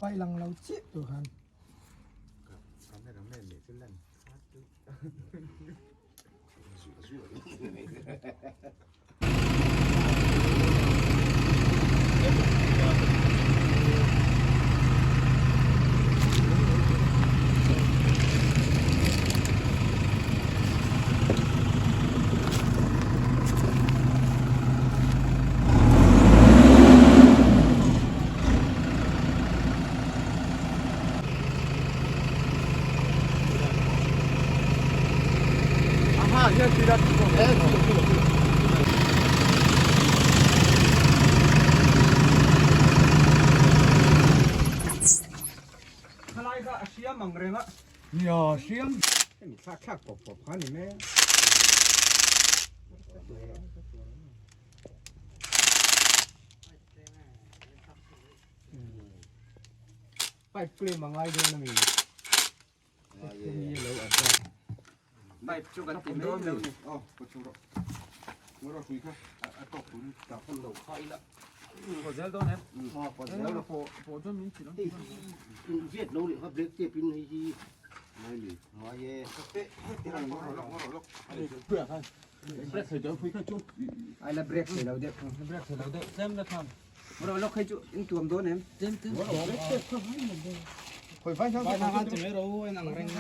Paih lang lo chiah tur khan. ang reng a. Nia hriam. Hemi thlak thlak pawp pawp kha ni mai a. Pipe claim a ngai dawn a mi. Hemi lo adjust. Pipe chu kan ti mai lo ni. Aw, ka chu rawh. Ngawr a hrui kha a tawk tun ta hman lo kha ila. Pawh zel dawn em? Aw, pawh zel lo. Pawh pawh chuan min chilh ang. Hei hi in viat lo leh kha black tape in hei hi ngai lui ngai e. Ngawr rawh ngawr rawh. Break thei deuh pui kha chu. Ai la break thei lo deuh. Break thei lo deuh tlem la khan. Ngawr rawh hei chu in tuam dawn em? Tlem tlem. Khoi vai sang Vai sang ti mai ro en ang reng.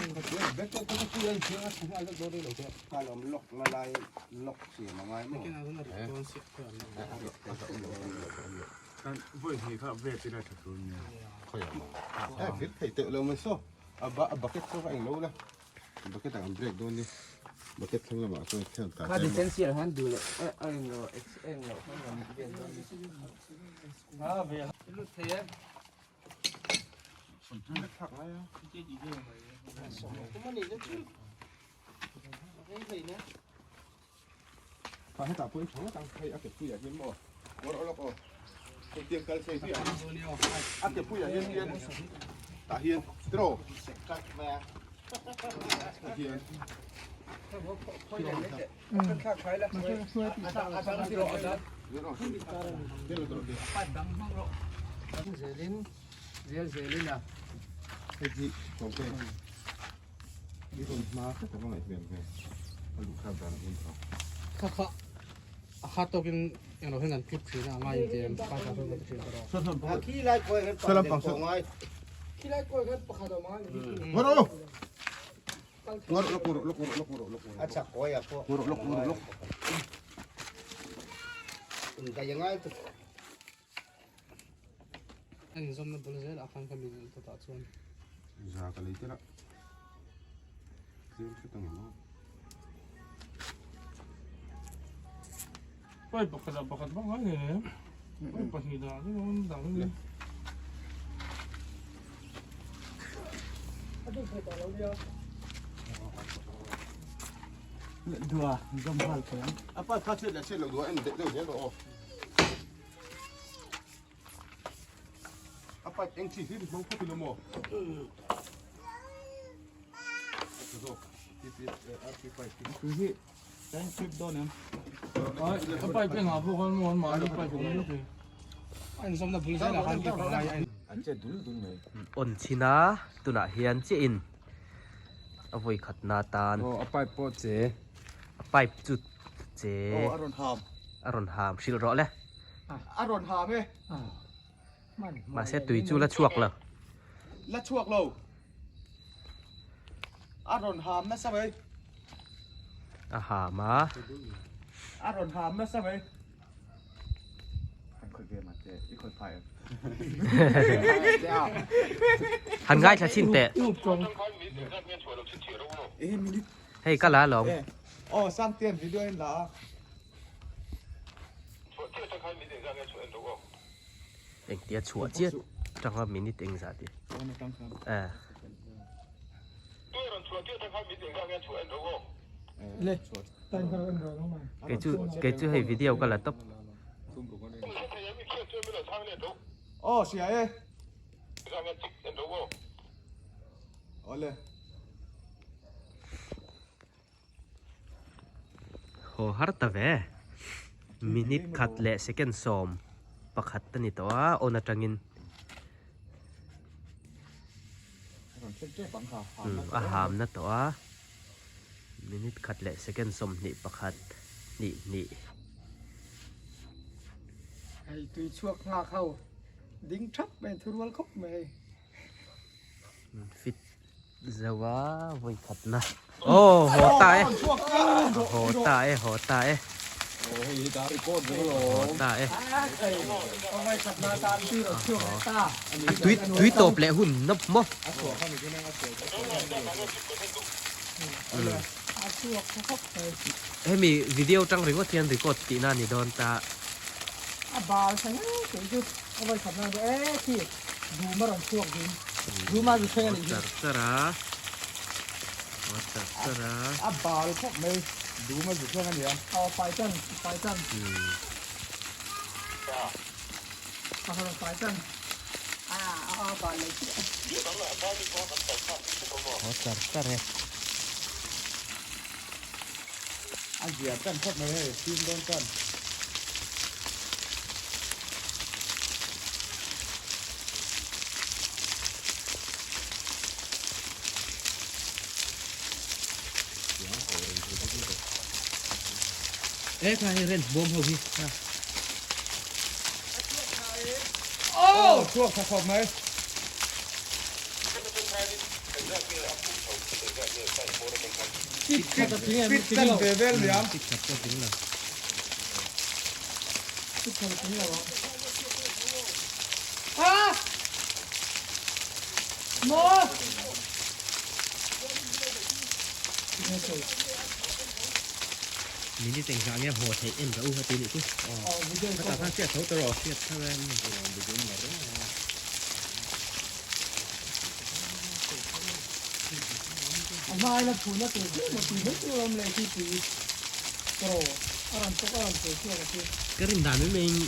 Break tape kha chu en chiang a chung a lak dawn lo te. Ka lawm lock na lai lock siam a ngai maw? Kan vawi hnih kha break ila tha tur nia. Khoi a maw. Eh fit thei teuh lo mai saw. A bucket chu ka englo la. Bucket ah kan break dawn ni. Bucket thlang lamah chuan khian ta Kha decency ah khan duh leh a eng lo ex eng lo khan kan vel dawn ni. A ve lut thei e. Thlak lai a. Kha hetah pawh in tha ngawt ang hei a ke puiah hian maw ngawr awlawk aw hei tiang kal sei zui ah a ke puiah hian hian tah hian tiraw tah hian Zel zelin a. Hei hi Sawmte i rawn hma hret ava ngaih hmel ve a luh kha dan hun tawh. Kha kha a kha tawkin englo hian an clip thin a, a ngai in ti em pa ta chuan kan ti thin ta rawh. A khi lai kawi khan pakhat awm ngai. Khi lai kawi khan pakhat awm ngai. Ngawr rawh. Ngawr rawh lawk rawh lawk rawh lawk rawh lawk rawh. A chak kawi a pawh. Ngawr rawh lawk rawh lawk. In dai ngai tu. A inzawmna bul zelah khan ka mi dawtah chuan. Za ka lei tel a. Tlem hret ang em aw. Pai pakhat ah pakhat bak ngai nei em. Pai pahnih dah chu an dang ni. A duh thei tawh lo nia. Dua zawm nghal thei ang. A pa kha chhiat leh chhiat loh dua en deuh deuh zel rawh aw. A pipe eng chi hlir hmang phawt ilo maw? A zawk RP pipe hi. Tui hi kan trip dawn em? A pipe engah pawh khan maw an mahni pipe awm vek e. A inzawmna bul zelah khan pipe a ngai a. An chet dul dul mai. On chhin a tunah hian chiah in a vawi khat na tan. Aw a pipe pawh che. A pipe chu che. Aw a rawn ham. A rawn ham hrilh rawh le. A rawn ham e. Mahse tui chu la chhuak lo. La chhuak lo. A rawn ham nasa mai. A ham a. A rawn ham nasa mai. Kan khawih ve mat che, i khawih phai em? Han ngaithla chhin teh. Hei ka la alawm. Aw Sangtian video in la a. Engtia chhuah chiah tanga minute engzah tih. Eh. Kei chu kei chu hei video ka la tawp. Aw hria e. Awle. Haw har ta ve. Minute khat leh second 11 a ni tawh a on atangin. A hamna tawh a. Minute khat leh second 21 hnih hnih. Hei tui chhuak nghak ho ding thap mai thurual khawp mai hei. Fit zo a vawi khat na. Aw haw ta e. Haw ta e haw ta e. Haw ta e. A tui tui tawp leh hun nawp maw. Hemi video tang ringawt hian record tihna a ni dawn ta. A bal tha hle tih chu a vawi khat na e khi dum a rawn chhuak ding. Duma zu thleng a nih hi. Char char a. Haw char char a. A bal khawp mai duma zu thleng a nia. Aw pai tan pai tan. A rawn pai tan. A a bal leh chiah. Haw char char e. A zia tan khawp mai hei fim dawn tan. E kha hei wrench bawm ho hi. Oh! Chhuak tha khawp mai. Fit tan ve vel niang. Fit khat pawh tling lo. Fit khat a tling lo ang. Ah! Maw! Minute engzah nge haw theih en rawh u a ti nih chu. Ka tak khan hriat tho ta rawh. Hriat tho em. A hmai la phun a tur hle maw tih mai tur a awm leh khi tui tawh a rawn tawk a rawn sawi chhuak a chu. Ka rin dan mai maiin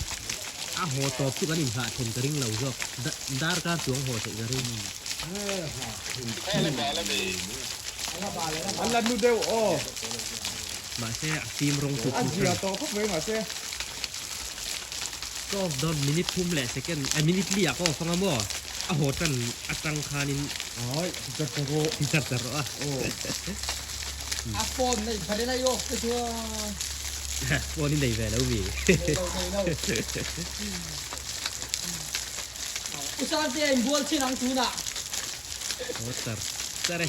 a haw tawp chu kan inhlah then ka ring lo zawk. Darkar chuang haw theih ka ring. An la nu deuh aw. Mahse a fim rawng chu A zia tawh khawp mai mahse. Ka off dawn minute thum leh second eh minute li ah ka off anga maw a haw tan atang khanin Ai ti char char rawh. Ti char char rawh a. Aw. A phone nei phat in a i off te chuan. Phone i nei ve lo mi. Nei lo nei lo. U Sangte a inbual chin ang tunah. Haw char char e.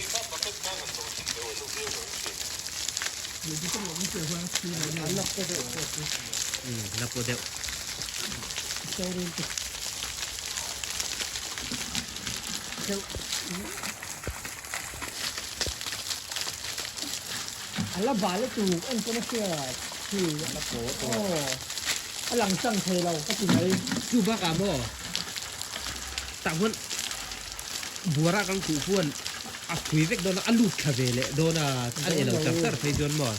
La pawh deuh. A la bal a tur en pawn a hria khi a lang chang thei lo ka ti mai. Chu bakah maw tah huan buara kan kuh huan a phui vek dawn a, a lut thla ve leh dawn a, a leh lo char char phei chuan maw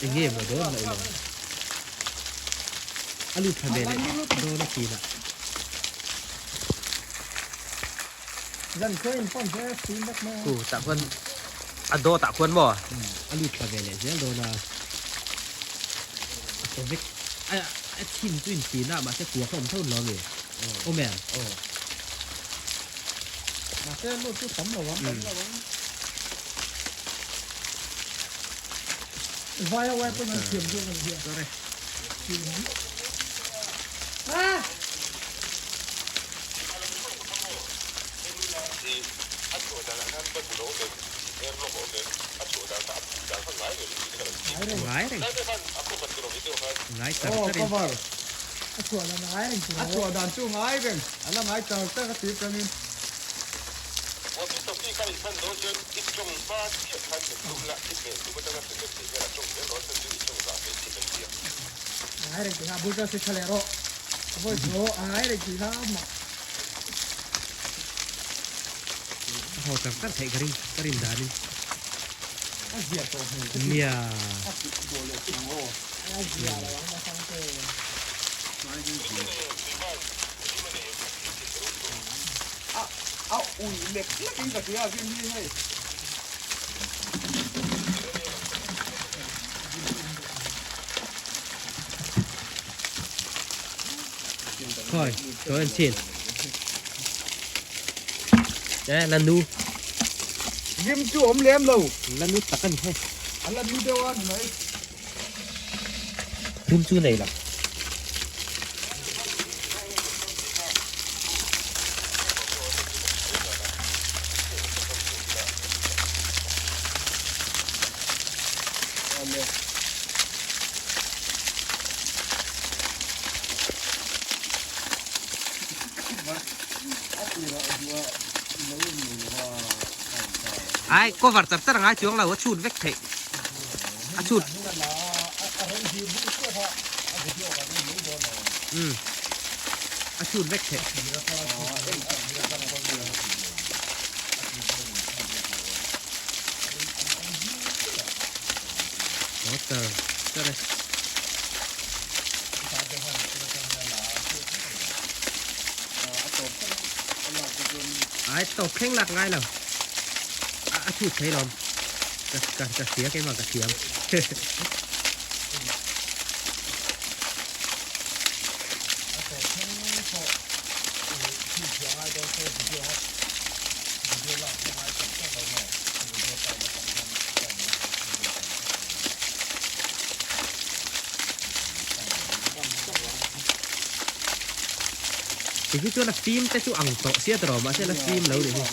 eng nge maw dawn loh le, a lut thla ve leh dawn a chin ah. Chu tah khuan a dawt ah khuan maw a lut thla ve leh zel dawn a, a thaw vek a a chhin chu intin a mahse kua kha awm tho lo ami awm em? Mahse lut chu tam lo ang. Vai a vai pawn an thiam zawk a ni hian. Sorry. Ah! Ngai reng. Ngai char Aw char in. cover. A chhuah dan ngai reng A chhuah dan chu ngai reng. A la ngai char char a tir tangin. Ngai reng tih kha bul chuan si tha leh rawh. A vawi chu a ngai reng tih kha mah. A haw char char theih ka ring ka rin danin. A zia tawh hmel. Nia. A kut dawh leh chu ang aw. A zia lo ang masang te. A a ui lek lek in ka hria a rim hi hei. Khawi chaw en chhin. E la nu. Rim chu awm lem lo. La nu tak a ni hei. A la nu deuh a ni mai. Rim chu nei lo. Ai cover char char angai chuang lo a chhut vek theih a chhut a chhut vek theih. Haw char char e. Ai tawp thleng lak ngai lo. A chhut thei lawm. Ka ka ka hria keimah ka thiam. Ti hi chuan a fim te chu ang tawh sia tawh mahse la fim lo nih hi.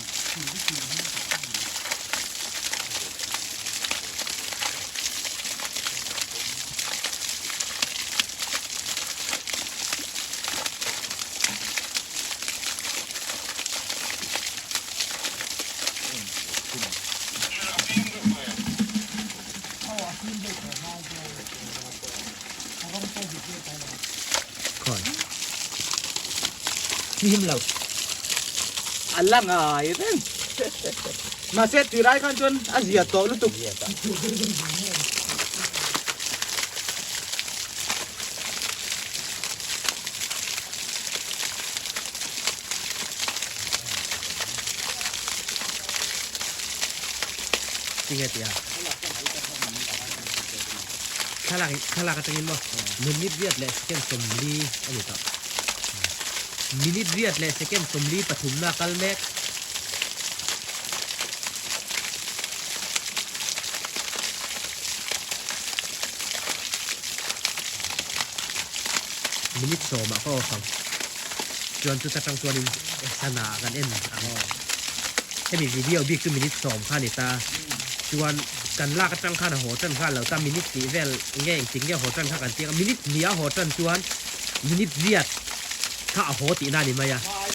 Fim lo. A la ngai reng. Mahse tuirai khan chuan a zia tawh lutuk. Tinge tia. Thlalak thlalak atangin maw minute riat leh second 40 a ni tawh. Minute riat leh second 43 na kal mek. Minute sawmah ka off ang. Chuan chuta tang chuanin sana ah kan en ang. Hemi video bik chu minute sawm kha a ni ta. Chuan kan lak atang khan a haw tan nghal lo ta minute tih vel nge engtik nge haw tan kha kan tih ang. Minute hnih a haw tan chuan minute riat kha a haw tihna a ni mai a.